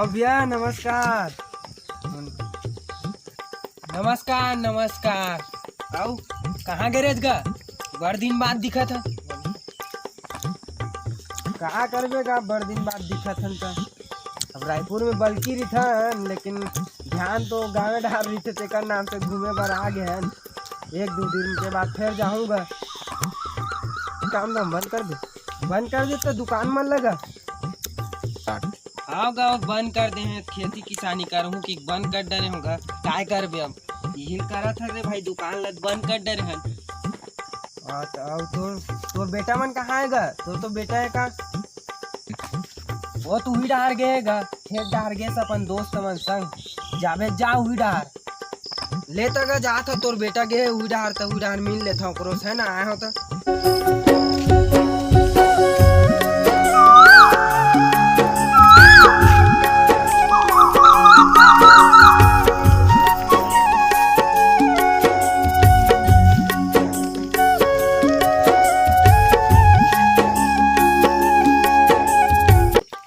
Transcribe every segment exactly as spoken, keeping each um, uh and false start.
भैया नमस्कार। नमस्कार, नमस्कार। अउ कहाँ गे रेहेस गा? बड़ दिन बाद दिखत हस। का करबे गा, बड़ दिन बाद दिखत हन त। अब रायपुर में बल्कि रिथन, लेकिन ध्यान तो गाँव डार रिथे, तेकर नाम से घूमे बर आ गे हन। एक दू दिन के बाद फिर जाहूँ गा। काम धाम बंद कर दे, बंद कर दे त दुकान मन लगा। हाँ गा, बंद कर दे हन, खेती किसानी करहूँ कि बंद कर डरे हूँ गा, काय करबे अब, इहिल करत हन रे भाई, दुकान ल बंद कर डरे हन। हाँ, त अउ तोर, तोर बेटा मन कहाँ हे गा? तोर तो बेटा हे का? वो तो उही डहार गे हे गा, खेत डहार गे हे अपन दोस्त मन संग। जाबे जा उही डहार। ले त गा जात हो, तोर बेटा गे हे उही डहार, त उही डहार मिल लेथव ओकरो से, है ना, आए हो त।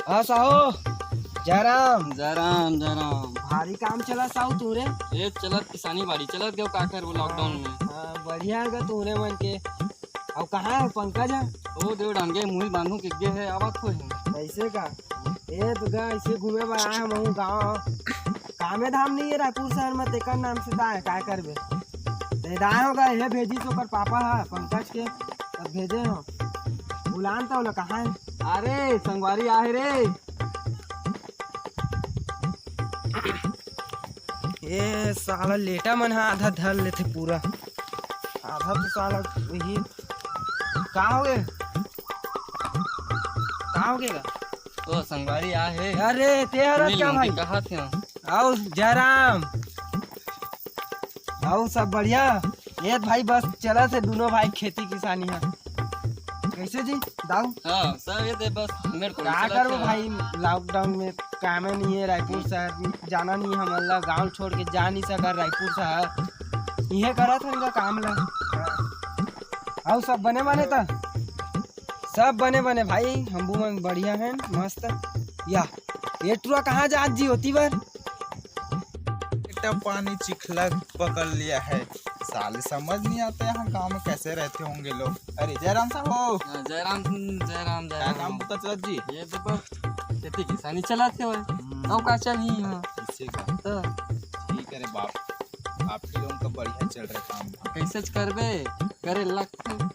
हाँ साहू, जयराम। जयराम, जयराम। भारी काम चला साहू तोरे? ए, चलत किसानी बाड़ी चलत गयो, का करबो lockdown में। हाँ, बढ़िया हे गा तोरे मन के। अउ कहाँ हे पंकज? ओ देव डांगे मुही बांधू के गे हे, आवत होही। कैसे का? ए तो गा, ऐसे घूमे बर आए हम गाँव। कामे धाम नहीं हे रायपुर शहर में, तेकर नाम से दाए, काय करबे? ते दाए हो गा, हे भेजिस ओकर पापा हा पंकज के, तब भेजे हो। बुलान त ओला, कहाँ हे? अरे संगवारी आहे रे। ये साला लेटा मन हा आधा धर लेथे पूरा, आधा तो साला वही। का हो गे? का हो गे गा? ओ संगवारी आहे। अरे ते हर मिल क्या लूं भाई? कि कहा थे हम? आओ जयराम, आओ सब बढ़िया। ये भाई बस चलत हे दोनों भाई खेती किसानी हा। कैसे जी दाऊ? हाँ, सब ये दे बस मेरे को का चलत करबो हे। भाई, lockdown में कामे नहीं हे, रायपुर शहर में जाना नहीं हे, हमन ला गाँव छोड़ के जा नहीं सका रायपुर शहर। इहे करत हन गा काम ला। अउ सब बने बने त? सब बने बने भाई, हमू मन बढ़िया हन, मस्त। या, ये टुरा कहाँ जात जी होती बर? बेटा पानी चिखला पकड़ लिया है, साले समझ नहीं आता यहाँ गाँव में कैसे रहते होंगे लोग। अरे जयराम साहब हो। हाँ, जयराम, जयराम, क्या जयराम। काम पता चलत जी? ये तो बस खेती किसानी चलात हे भाई। हम्म। अउ का चलही यहाँ? इसे का? तो ठीक है रे बाप, आप ही लोगों का बढ़िया चल रहा काम। कैसे करबे, करे लगथे। हम्म।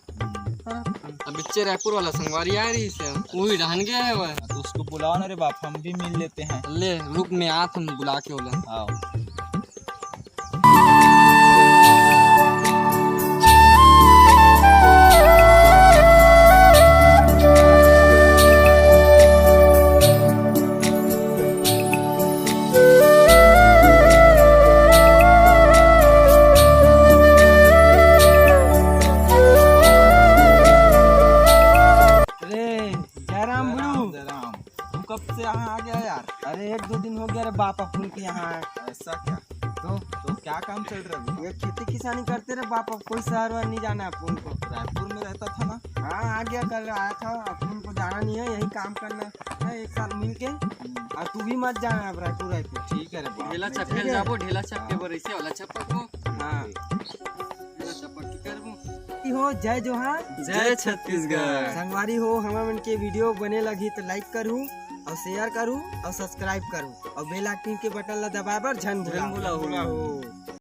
हाँ। अब बिच्चे रायपुर वाला संगवारी आ रही से, वो ही रहन गया है वह। हाँ, तो उसको बुलाओ ना रे बाप, हम भी मिल लेते हैं। ले रुक, मैं आत हूँ बुला के ओला। आओ। अरे जयराम जयराम, बुड़ू। जयराम। तू कब से यहाँ आ गया यार? अरे एक दो दिन हो गया रे बाप, अपन के यहाँ है। ऐसा क्या? तो तो क्या काम चल रहा है अभी? ये खेती किसानी करते रे बाप, अब कोई शहर वहर नहीं जाना है अपन को। रायपुर में रहता था ना? हाँ, आ गया, कल आया था। अपन को जाना नहीं है, यही काम करना है एक साल मिल के। हम्म। और तू भी मत जाना अब रायपुर, रायपुर। ठीक है रे बाप, ढेला नहीं चक्के जाना। जाबो, ढेला चक्के हाँ। बर ऐसे वाला चप्पल को। हाँ। ढेला चप्पल की करबो। हो, जय जोहार। जय छत्तीसगढ़। संगवारी हो, हमर मन के video बने लगही तो like करू और share करू और subscribe करू और bell icon के button ला दबाए बर झन झन भूला भूला हो। हो।